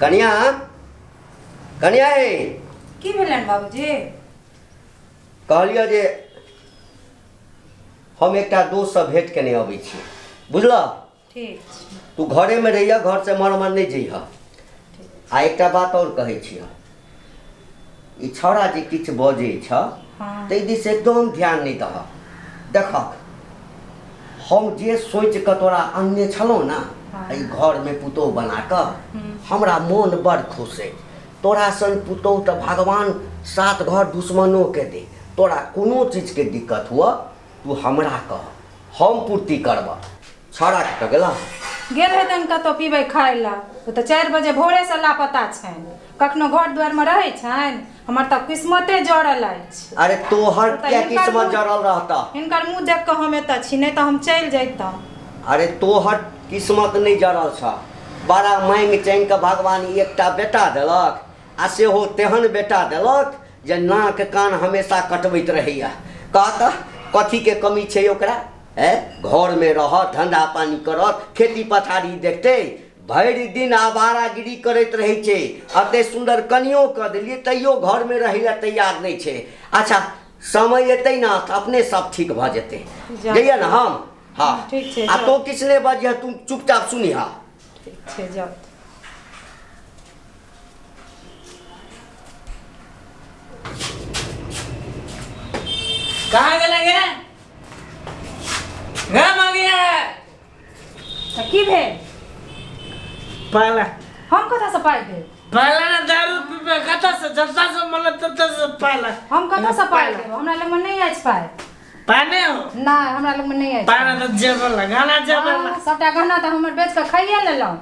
कनिया कनिया हे की भेलन बाबूजी? कहलियो जे हम एकटा दोस्त से भेंट केने अबै छी, बुझलह? ठीक छै। तू घरे में रहिया, घर से मर मर नहीं जइह। आ एकटा बात और कहै छियह, ई छौड़ा जे किछु बजै छ ताहि दिस एकदम ध्यान नहीं दह। देखक हम जे सोचि कऽ तोरा अनने छलहुँ ना एहि घरमे पुतोहु बना कऽ, हमरा मोन बड़ खुश अछि। तोरा सन पुतोहु तऽ भगवान सात घर दुश्मनोके दे। तोरा कोनो चीजके दिक्कत हुअ तू हमरा कह, हम पूर्ति करबह। छौड़ा कतऽ गेलह? गेल हेतनि कतहु पीबै खाय लए। ओ तऽ 4 बजे भोरेसँ लापता छनि, कखनो घर दुआरिमे रहै छनि। हमर तऽ किस्मते जड़ल अछि। अरे तोहर क्या किस्मत जड़ल रहता? हिनकर मुँह देख कऽ हम एतऽ छी, नहि तऽ हम चलि जैतहुँ। अरे तोहर किस्मत नहीं जड़ल छ। बड़ा माँगि चाँगि कऽ भगवान एकटा बेटा देलक, आ सेहो तेहन बेटा देलक जे नाक कान हमेशा कटबैत रहैया। कह तऽ कथीके कमी छै ओकरा? घरमे रहत, धंधा पानी करत, खेती पथारी देखतै, भरि दिन आवारागिरी करैत रहै छै। एते सुन्दर कनियो कऽ देलियै तैयो घरमे रहै लए तैयार नहि छै। अच्छा समय एतै ने तऽ अपने सब ठीक भऽ जेतै। जइयै ने हम? हाँ ठीक छै। आ तो किछु नहि बजिह, तू चुपचाप सुनिह। ठीक छै, जाउ। कहाँ गेलै गे? गे मगिया तऽ की भेल? पाला हम कतऽसँ पाइ देब? पाला ने दारू पीबे कतऽसँ, जतऽसँ मन ततऽसँ पाला। हम कतऽसँ पाइ देब? हमरा लगमे नहि अछि पाइ। पाइ नहि हो? नहि, हमरा लगमे नहि अछि पाइ। तऽ जेबर गहना जेबर सबटा गहना तऽ हमर बेच कऽ खाइए लेलहुँ।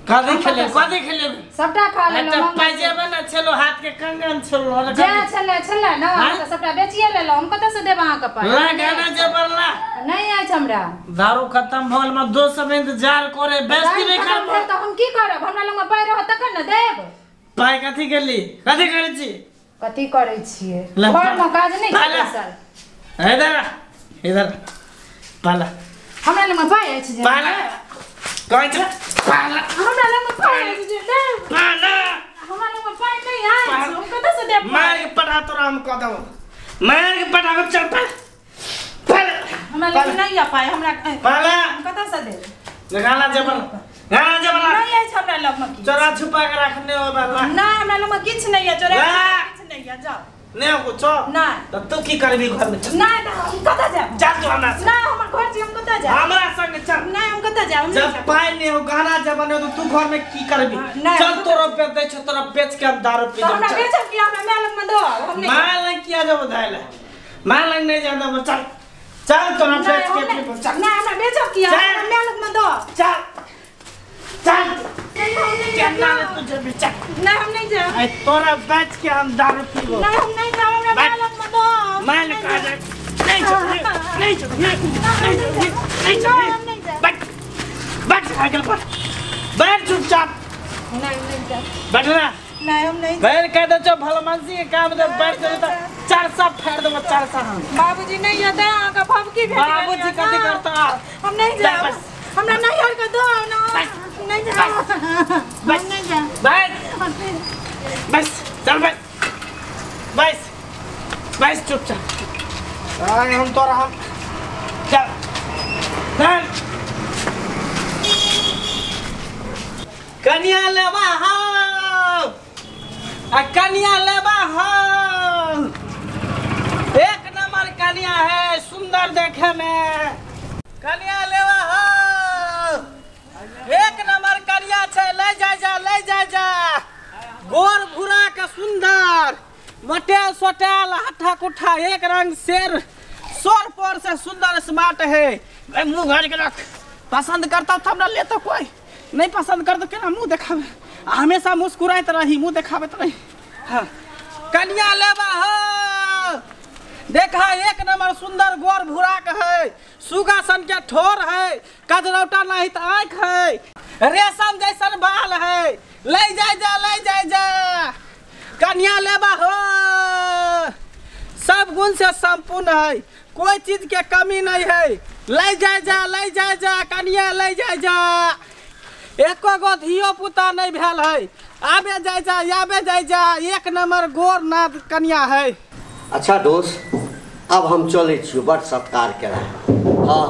कथी खेले? कथी खेले? सबटा खा लेलहुँ। पाइ जेबर ने छलो, हाथ के कंगन छलो, जे छलै छलै ने, तऽ सबटा बेचिए लेलहुँ। हम कतऽसँ देब अहाँके पाइ? ला गहना जेबर ला। नहीं अछि हमरा। दारू खत्म भऽ गेल, हम दोस्त सब इंतजार करे, बेइज्जती नहीं करब तऽ हम की करब? हमरा लगमे पाइ रहत तखन ने देब। पाइ कथी केली? कथी करै छी? कथी करै छियै? घरमे काज नहि करै सर। इधर इधर पाला। हमरा लगमे पाइ अछि जे पाला कहै छै पाला। हमरा लगमे पाइ अछि जे देब। पाला हमरा लगमे पाइ नहि अछि, हम कतऽसँ देब? मार के पढ़ा तोरा हम कऽ देबौ, मार के पढ़ा चल पाला। हमरा लग नहीं आ पाइ, हमरा पाला कतऽसँ देब? गाना जेबर गाना जेबर नहीं अछि हमरा लगमे। किछु चोरा छुपा के रखने हो बाला? नहीं, हमरा लगमे किछु नहीं है, चोरा किछु नहीं है। जाओ। नहीं हो कुछो? नहीं। तऽ तू की करबी घर में? नहीं तऽ हम कतऽ जायब? जा तू हमरा संग। नहीं, हमर घर छी, हम कतऽ जायब? हमरा संग चल। नहीं, हम कतऽ जायब? जब पाइ नहीं हो, गहना जेबर नहीं हो, तो तू घर में की करबी? चल तोरा बेच दै छौ, तोरा बेच के हम दारू पी। हमरा बेचब की? हमरा माय लगमे दो। हम नहीं माय लग किया जेबो धाय ले? माय लग नहीं जादा। चल चल तोरा बेच के पीबो। चल। नहीं, हमरा बेचब किया? हमरा माय लगमे दो। चल चल केना ले तू जेबी? चल। नहीं, हम नहीं जाब। आई तोरा बेच के हम दारू पीबो। नहीं, हम नहीं जाब, हमरा माय लगमे दो। माय लग आ जा। नहीं चल नहीं चल नहीं नहीं चल नहीं चल। बैठ बैठ साइकिल पर बैठ चुपचाप। नहीं, हम नहीं जाब। बैठ ना। नहीं, हम नहीं। बैठ कह दे जो भलमानसी के काम दे, बैठ जाए तो 4 सा फेर देबो, 4 सा हम। बाबूजी नहीं होता अहाँ भभकी भेट गेल। बाबूजी कथी करता? हम नहीं जाब, हमरा नहीं हर के दो ना। नहीं जाब, बस नहीं जाब। बैठ बस चल बैठ बस बस चुपचाप। आए हम तोरा हम चल चल। कनिया लेबा हम, आ कनिया लेबा हम। एक नंबर कनिया है, सुंदर देखे में। कनिया लेबा हम, एक नंबर कनिया छै, ले जा जा ले जा जा। गोर भूरा के सुंदर, मोटेल सोटेल हट्ठा कुट्ठा, एक रंग शेर सोर पर से सुंदर स्मार्ट है। मुँह घर के रख। पसंद करता तो हमरा ले तो कोई नहीं पसंद कर तो केना मुँह देखावे? हमेशा मुस्कुराइत रही, मुँह देखाबैत रही। हाँ कनिया लेबा हो, देखा एक नंबर सुंदर गोर भूरा के है, सुगा सन के ठोर है, कजरौटा नहीं तो आँख है, रेशम जैसन बाल है। ले जाय जा ले जाय जा कनिया लेबा हो। सब गुण से संपूर्ण है, कोई चीज के कमी नहीं है। ले जाय जा ले जाय जा कनिया ले जाय जा। एको गो धियो पुता नहीं भेल है। आबे जाय जा आबे जाय जा, एक नंबर गोर नाद कन्या है। अच्छा दोस्त अब हम चलै छियो, बड़ सत्कार केला। हाँ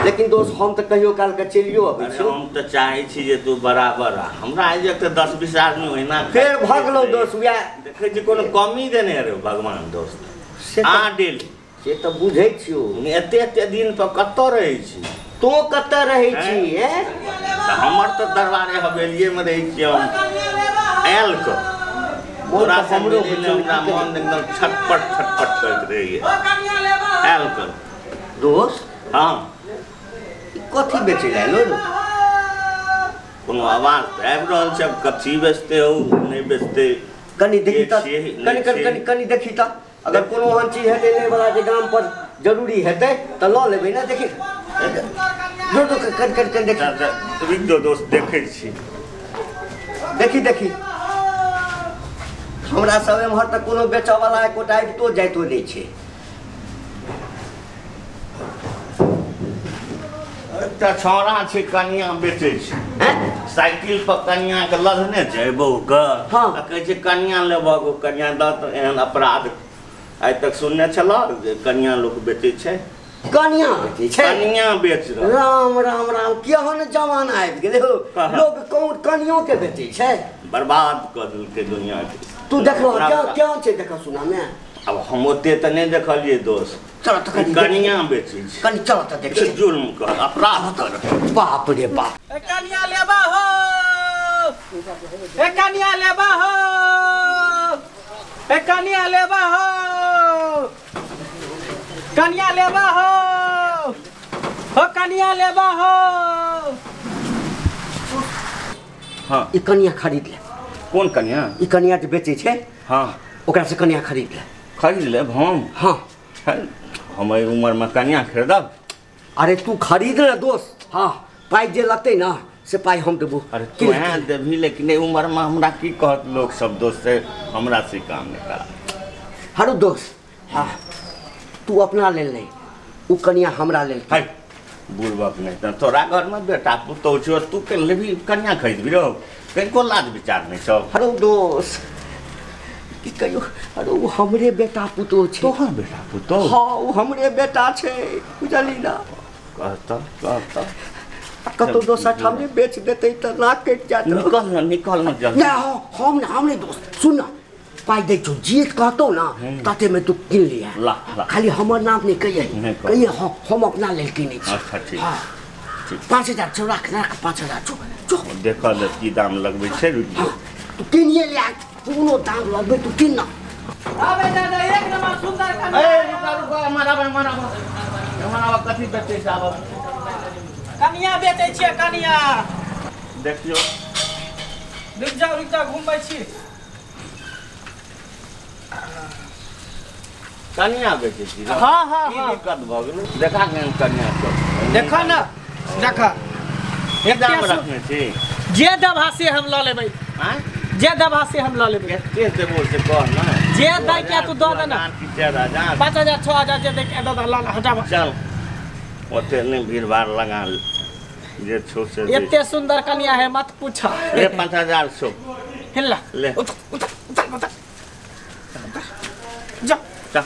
लेकिन दोस्त हम तो कहियो काल के चलियो अबै छियो। हम तो चाहे छी जे तू बराबर आ, हमरा आइ जे तऽ 10-20 आदमी ओहिना फेर भगलौ दोस्त। वएह देखै छी कोनो कमी देने रे भगवान दोस्त आ डेली से तऽ बुझै छियो। एते एते दिन पर कतऽ रहै छी तू, कतऽ रहै छी? हमर तऽ दरबारे हवेलिये में रहै छी हम। आयल कऽ तोरा हमरो हमरा मन एकदम छटपट छटपट करैत रहैया। आयल कर दोस्त। हाँ कथी बेचै लए एलो? कोनो आवाज तऽ आबि रहल छै, आब कथी बेचते हो नहि बेचते कनि देखी तऽ, कनि कनि कनि कनि देखी तऽ, अगर कोनो ओहन चीज हेतै लै वला जे गाम पर जरूरी हेतै तऽ लऽ लेबै ने। देखी जो जो कनि कनि कनि देखी। रुकि जो दोस्त देखै छी। देखी देखी हमरा सब एम्हर तऽ कोनो बेचऽवला एकोटा आबितो जाइतो नहि छै। एकटा छौड़ा छै कनिया बेचै छै, साइकिल पर कनिया के लदने छै बहुके, आ कहै छै कनिया लेबह गो कनिया दऽ। तऽ एहन अपराध आइ तक सुनने छलऽ जे कनिया लोक बेचै छै? कनिया बेचै छै? कनिया बेच रहल। राम राम राम, केहन जमाना आबि गेलै हो, लोग कौन कनियो के बेचै छै। बर्बाद कऽ देलकै दुनिया के। तू देखलो केहन छै? देख सुना मे अब हम ओते तऽ नहि देखलियै दोस्त। चल तऽ कनिया बेचै छै, कनि चल तऽ देखी। जुल्म कर अपराध कर। बाप रे बाप। ए कनिया लेबा हो, ए कनिया लेबा हो, ए कनिया लेबा हो, कनिया लेबा हो, हो कनिया लेबा हो। हाँ ई कनिया खरीद ले। कोन कनिया? ई कनिया जे बेचै छै। हाँ ओकरा से कनिया खरीद ले। खरीद लेब हम? हाँ हम एहि उम्र में कनिया खरीदब? अरे तू खरीद ले दोस्त। हाँ पाइ जे लगतै ना से पाइ हम देबो। अरे तू देबही, लेकिन एहि उम्र में हमरा की कहत लोक सब दोस्त, से हमरा से काम नहीं करा। हरो दोस्त हाँ तू अपना लेल नहीं, उ कनिया हमरा लेल। है बुढ़बक नहीं तऽ तोरा घर में बेटा पुतहु छौ, तू के लेबही कनिया खरीदबी रहो, कनिको लाज विचार नहीं छौ। हरो दोस्त की कहियो, अरे वो हमरे बेटा पुतोह छै। तोहर बेटा पुतोह? हाँ वो हमरे बेटा छै, बुझली ना। कहता कहता कतौ दोसर ठाम जे बेच देतै तऽ नाक कटि जायत। निकल ना निकल ना जल्दी। ना हम नहीं दोस्त, सुन ना पाइ दै छौ, जे कहतौ ना तते में तू किन लिया। खाली हमर नाम नहीं कहिए, कहिए हम अपना लेल किनै छी। अच्छा ठीक। हाँ 5000 छौ, राख राख 5000 छौ। देखल की दाम लगबै छै। रुकि जो तू किनिए लिया, कोनो दाम लगबै तू किन ना। आबे दादा एक नंबर सुंदर कनिया। ए रुका रुका, हमारा हमारा हमारा कथी बेचै छै? आब कनिया बेचै छियै कनिया। देखियो रुक जाओ रुक जाओ, घुमबै छी। कनिया बेचै छी? हाँ हाँ की दिक्कत भऽ गेलै? देखा केहन कनिया सब। देखा ना देखा, एक दाम रखने छी। जे देबा से हम लऽ लेबै। आँय जे देबा से हम लऽ लेबै। कते देबो से कह ना। जे दै के तू दऽ दे ना। 4000 5000 6000 जे दै के दऽ दे, लऽ हटाबऽ। चल ओते नहि भीड़ भाड़ लगा जे छौ से। एते सुंदर कनिया है मत पूछ। ले 5000 छौ। हिला ले उतर उतर उतर उतर जा चल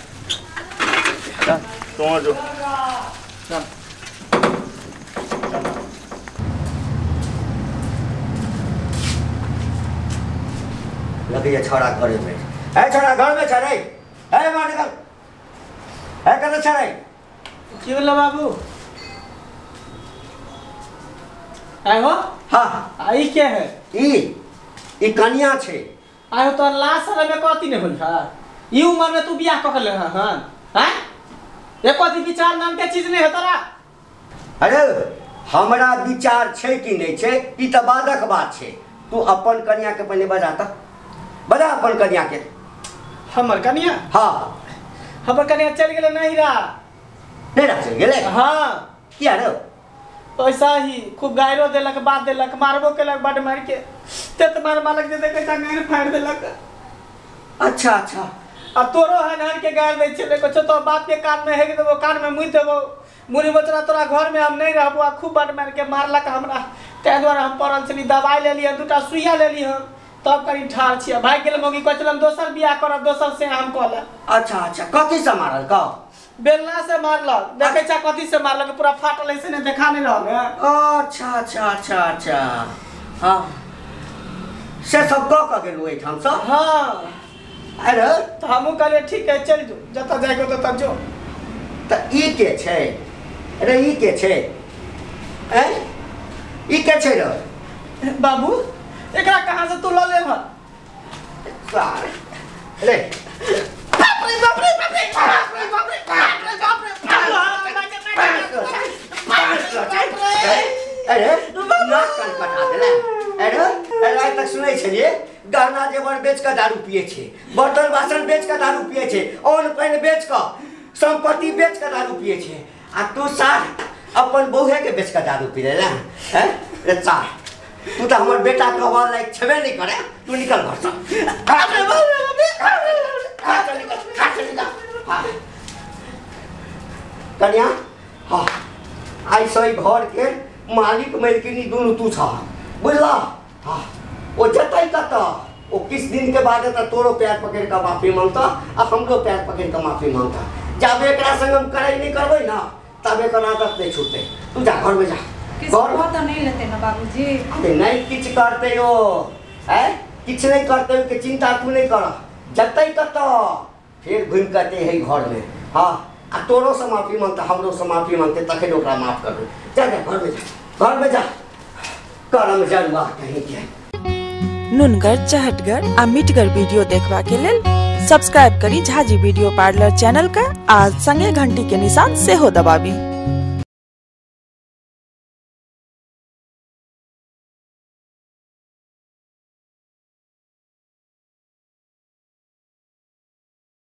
चल तो जो चल। लगैया छौड़ा घरे में। ए छौड़ा घर में छै रे, ए मार निकल, ए कतऽ छै रे? की भेलै बाबू? आइ हो। हाँ आ ई के है? ई कनिया छै। आइ हो तो लास्ट समय में कथी नहीं होल है? ई उम्र में तू बियाह कऽ ले हन? हैं एको अथी विचार नाम के चीज नहीं है तोरा। अरे हमरा विचार छै कि नहीं छै ई तऽ बादक बात छै। तू अपन कनिया के पहले बजा तऽ, बजा अपन कनिया के। हमर कनिया? हाँ हमर कनिया चलि गेलै नहिरा। नहिरा चलि गेलै? हाँ। किया रे? ऐसा ही खूब गायरो देलक, बात देलक, मारबो केलक बड मार के, तेत मार मारलक जे देखै छा गारि फाड़ि देलक। अच्छा अच्छा। आ तोरो हन हन के गारि दै छलै, कहै छौ तो बाप के कान में हेग देबो, कान में मुइ देबो, मुड़ी बचरा तोरा घर में हम नहीं रहबो। आ खूब बड मार के मारलक हमरा, ताहि दुआरे हम पड़ल छली। दवाइ लेली हन, 2टा सुइया लेली हन, तब कनी ठाढ़ छियै। भागि गेल मौगी, कहै छलै हम दोसर बियाह करब, दोसर से हम कऽ लेब। अच्छा अच्छा, कथी से मारल कह? बेलना से मारलक। देखै छ कथी से मारलक, पूरा फाटल ऐसे ने देखा नहीं रहल है। अच्छा अच्छा अच्छा अच्छा, हाँ से सब कऽ कऽ गेलू एहिठामसँ? हाँ। अरे तऽ हमहूँ कहलियै ठीक है चलि जो, जतऽ जाइके ततऽ जो। तऽ ई के छै रे? ई के छै? ऐं ई के छै रे? बाबू एकरा कहाँ से तू लऽ लेब? रे बाप रे बाप रे बाप रे बाप रे बाप रे बाप रे बाप रे। अरे नाक कान कटा देले। अरे अरे आइ तक सुनै छलियै गहना जेवर बेच कऽ दारू पिए छै, बर्तन बासन बेच कऽ दारू पिए छै, अन्न पानि बेच कऽ, सम्पत्ति बेच कऽ दारू पिए छै, आ तू सार अपन बौहे के बेच कऽ दारू पी ले हैं? रे सार तू तऽ हमर बेटा कहबा लायक छेबे नहि करे, तू निकल घरसँ। कनिया हाँ आइ से घर के मालिक मालकिनी दुनू तू छह, बुझलह? हाँ ओ जतै कतऽ, ओ किछु दिन के बाद तऽ तोरो पैर पकड़ि कऽ माफी मांगतह आ हमरो पैर पकड़ि कऽ माफी मांगतह। जाबे एकरा संग हम करै नहि करबै ना तबे एकर आदत नहि छूटतै। तू जा घर में जा। किछु तऽ नहि लेतै ना बाबूजी? अरे नहीं किछु करतै ओ, ऐ किछु नहि करतै, ओहिके चिंता तू नहि कर। जतै कतऽ फेर घुमि कऽ एतै है घर में। हाँ आ तोरो से माफी मांगतै हमरो से माफी मांगतै तखन ओकरा माफ करबै। जा जा घर में जा, घर में जा, करम जरुआ कहीं के। नुनगर चहटगर आ मिठगर वीडियो देखबा के लेल सब्सक्राइब करी झाजी वीडियो पार्लर चैनल का आ संगे घंटी के निशान सेहो दबाबी।